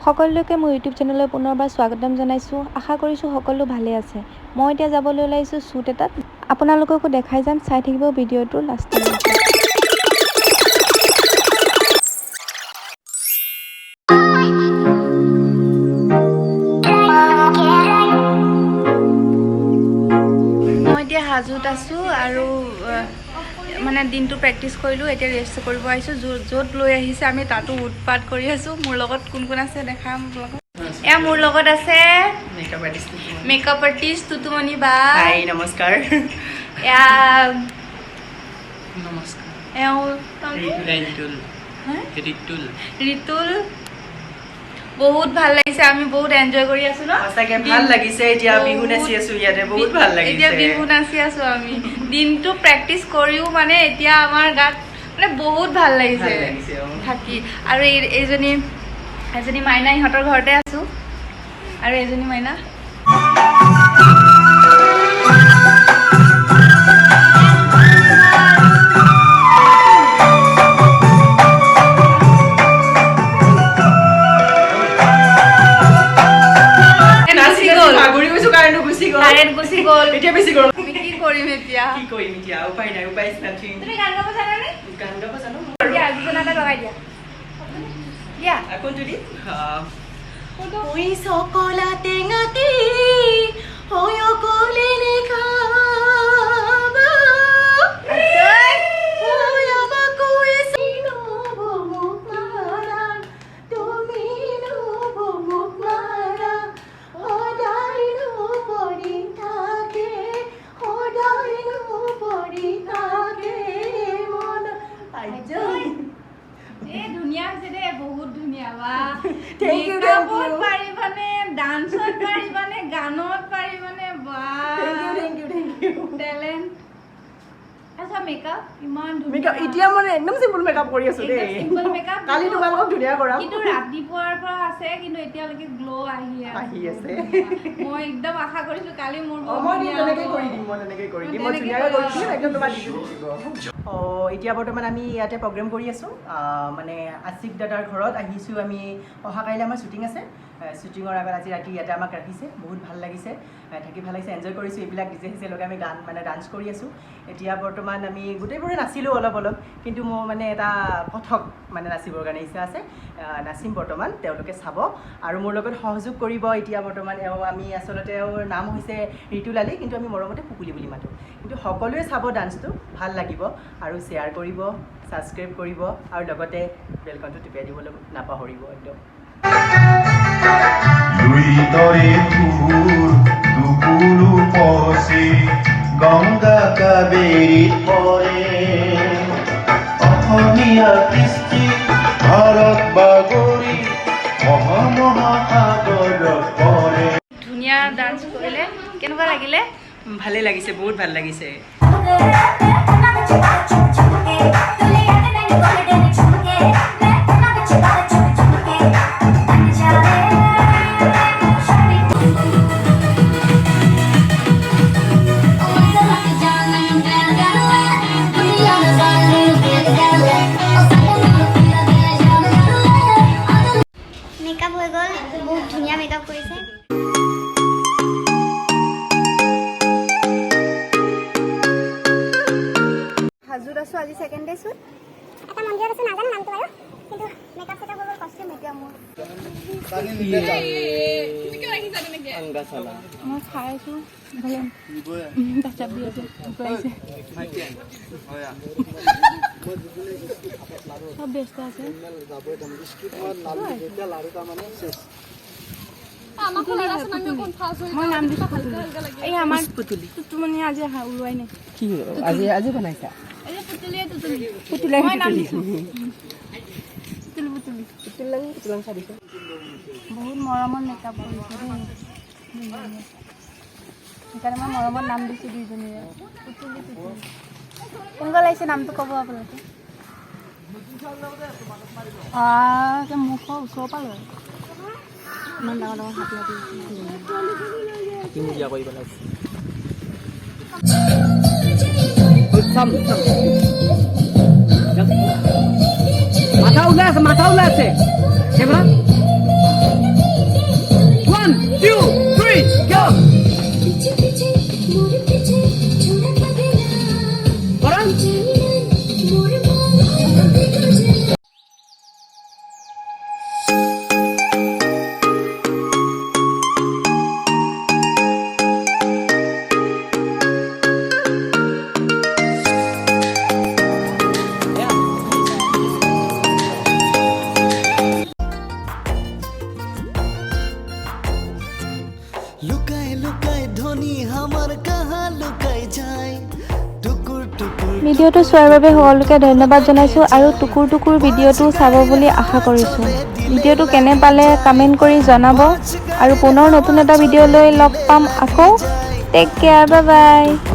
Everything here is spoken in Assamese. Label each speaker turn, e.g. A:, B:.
A: সকলোকে মোৰ ইউটিউব চেনেললৈ পুনৰবাৰ স্বাগতম জনাইছোঁ। আশা কৰিছোঁ সকলো ভালে আছে। মই এতিয়া যাবলৈ ওলাইছোঁ শ্বুট এটাত। আপোনালোককো দেখাই যাম, চাই থাকিব ভিডিঅ'টো লাষ্টলৈকে।
B: মই এতিয়া হাজোত আছোঁ আৰু মানে দিনটো প্ৰেক্টিচ কৰিলোঁ, এতিয়া ৰেষ্ট কৰিব আহিছোঁ। য'ত য'ত লৈ আহিছে আমি তাতো উৎপাত কৰি আছোঁ। মোৰ লগত কোন কোন আছে দেখাম আপোনালোকক। এয়া মোৰ লগত আছে
C: makeup artist.
B: Makeup artist Tutumoni বা।
C: হাই, নমস্কাৰ।
B: এয়া
C: নমস্কাৰ।
B: এওঁ।
C: ৰিতুল।
B: হা?
C: ৰিতুল।
B: ৰিতুল। বহুত ভাল লাগিছে, আমি বহুত এনজয় কৰি আছো ন।
C: সঁচাকে ভাল লাগিছে। এতিয়া বিহু নাচি আছো ইয়াতে, বহুত ভাল লাগিছে।
B: এতিয়া বিহু নাচি আছো আমি। দিনটো প্ৰেক্টিচ কৰিও মানে এতিয়া আমাৰ গাত মানে বহুত ভাল লাগিছে।
C: ভাল লাগিছে, অ।
B: থাকি আৰু এইজনী এজনী মাইনা, ইহঁতৰ ঘৰতে আছো আৰু এজনী মাইনা।
C: নাচি
B: গুচি
C: নাচি
B: গ'ল।
C: ভাগৰি গৈছো, কাৰেণ্টটো গুচি গ'ল।
B: কাৰেণ্ট গুচি গ'ল।
C: এতিয়া বেছি গৰম।
B: আমি কি কৰিম এতিয়া?
C: কি কৰিম এতিয়া? উপায় নাই, উপায় নাথিং।
B: তুমি গান গাব জানানে?
C: গান গাব জানো।
B: দিয়া, যোজনা এটা লগাই দিয়া দিয়া।
C: কোনটো দিম?
D: ওই সকলা টেঙাতি ওই অকলে খাবা ওই আমাকৈ নব মোক মাৰা, তুমি নব মোক মাৰা, সদায় পৰি থাকে, সদায় পৰি থাকে মন আইজৈ।
B: এই ধুনীয়া হৈছে দেই, বহুত ধুনীয়া বা।
D: Thank you, thank
B: মেকআপত
D: you.
B: পাৰিবানে, ডান্সত পাৰিবানে, গানত পাৰিবানে বা।
D: Thank you, thank you, thank you.
B: Talent. আচ্ছা, মেকআপ ইমান ধুনীয়া।
D: মেকআপ এতিয়া মানে একদম চিম্পল মেকআপ কৰি আছো দেই।
B: Simple makeup.
D: কালি তোমালোকক ধুনীয়া কৰাম।
B: কিন্তু ৰাতিপুৱাৰ পৰা আছে, কিন্তু এতিয়ালৈকে গ্ল' আহি আছে।
D: আহি আছে।
B: মই একদম আশা কৰিছো কালি মোৰ
D: অ,
B: বহুত
D: মই দিম।
B: ধুনীয়া
D: তেনেকেই
B: হ'ব।
D: কৰি দিম, মই তেনেকেই কৰি দিম, মই
B: তেনেকেই
D: ধুনীয়াকৈ কৰি
B: কৰিবা।
D: দিম একদম, তোমাৰ দিটো দিব।
C: অঁ, এতিয়া বৰ্তমান আমি ইয়াতে প্ৰগ্ৰেম কৰি আছোঁ। মানে আছিফ দাদাৰ ঘৰত আহিছোঁ আমি। অহা কাইলৈ আমাৰ শ্বুটিং আছে। শ্বুটিঙৰ আগত আজি ৰাতি ইয়াতে আমাক ৰাখিছে। বহুত ভাল লাগিছে, থাকি ভাল লাগিছে, এনজয় কৰিছোঁ। এইবিলাক ডিজে চিজে লগাই আমি গান মানে ডান্স কৰি আছোঁ। এতিয়া বৰ্তমান আমি গোটেইবোৰে নাচিলোঁ অলপ অলপ, কিন্তু মোৰ মানে এটা কথক মানে নাচিবৰ কাৰণে ইচ্ছা আছে। নাচিম বৰ্তমান, তেওঁলোকে চাব আৰু মোৰ লগত সহযোগ কৰিব। এতিয়া বৰ্তমান এওঁ, আমি আচলতে এওঁৰ নাম হৈছে ৰিতুল আলী, কিন্তু আমি মৰমতে পুকুলি বুলি মাতোঁ। কিন্তু সকলোৱে চাব ডান্সটো, ভাল লাগিব আৰু শ্বেয়াৰ কৰিব, ছাবস্ক্ৰাইব কৰিব আৰু লগতে বেলকনটো টিপিয়াই দিবলৈ নাপাহৰিব একদম।
E: লুইতৰে সুৰ দুকুলো পচি গংগা কাবেৰীত পৰে। অসমীয়া কৃষ্টি ভাৰত বাগৰি মহামহাসাগৰত পৰে।
B: ধুনীয়া ডান্স কৰিলে, কেনেকুৱা লাগিলে?
C: ভালেই লাগিছে, বহুত ভাল লাগিছে।
F: ਚੁੱਕੇ ਤੁਲੇ ਅਗਨ ਗੋਲਡਨ ਝੁਮਕੇ ਮੈਂ ਉਹਨਾਂ ਵਿੱਚ ਬਾਲ ਚੁੱਕ ਚੁੱਕ ਕੇ ਬਣ ਜਾਵੇ ਸ਼ਾਦੀ। ਉਹ ਜ਼ਰਾ ਜਾਨ ਮੈਨੂੰ ਪਿਆਰ ਕਰ ਲੈ, ਦੁਨੀਆ ਦਾ ਸਾਰਾ ਮੈਨੂੰ ਪਿਆਰ ਕਰ ਲੈ, ਉਹ ਸਾਡੇ ਨਾਲ ਪਿਆਰ ਦੇ ਜਾਨ ਕਰ ਲੈ।
G: মেকআপ হৈ গ'ল, বহুত ধুনীয়া মেকআপ কৰিছে।
B: হাজোত আছোঁ, আজি ছেকেণ্ড ডে শ্বুট।
G: এটা মন্দিৰত আছোঁ, নাজানো নামটো বাৰু, কিন্তু মেকআপ চেকআপ হৈ গ'ল। কষ্টিউম এতিয়া মোৰ।
B: মই খাই আছোঁ, ভালে পেচাব দি আছে, ভোক লাগিছে। চব ব্যস্ত আছে। মই নাম দিছোঁ পুতুলি। এই আমাৰ
C: পুতুলি।
B: টুটুমণি আজি অহা ওলোৱাই নাই।
C: কি আজি আজি বনাইছা?
B: এই যে পুতুলিয়ে টুটুলি।
C: পুতুলাই।
B: মই নাম দিছোঁ পুতুলি পুতুলি।
C: পুতুলাং পুতুলাং চাই দিছোঁ।
B: বহুত মৰমত মেকআপ কৰিছে দেই দুইজনীয়ে। সেইকাৰণে মই মৰমত নাম দিছোঁ দুইজনীৰে পুতুলি পুতুলি। কেনেকুৱা লাগিছে নামটো ক'ব আপোনালোকে। মুখৰ ওচৰৰ পৰা লয়, ইমান ডাঙৰ ডাঙৰ হাতী হাতী।
C: হাতীমূৰীয়া কৰি পেলাইছে। চাম চাম, মাথা ওলাই আছে, মাথা ওলাই আছে, কেমেৰা।
A: ভিডিঅ'টো চোৱাৰ বাবে সকলোকে ধন্যবাদ জনাইছোঁ আৰু টুকুৰ টুকুৰ ভিডিঅ'টো চাব বুলি আশা কৰিছোঁ। ভিডিঅ'টো কেনে পালে কমেণ্ট কৰি জনাব আৰু পুনৰ নতুন এটা ভিডিঅ' লৈ লগ পাম আকৌ। Take care, bye bye.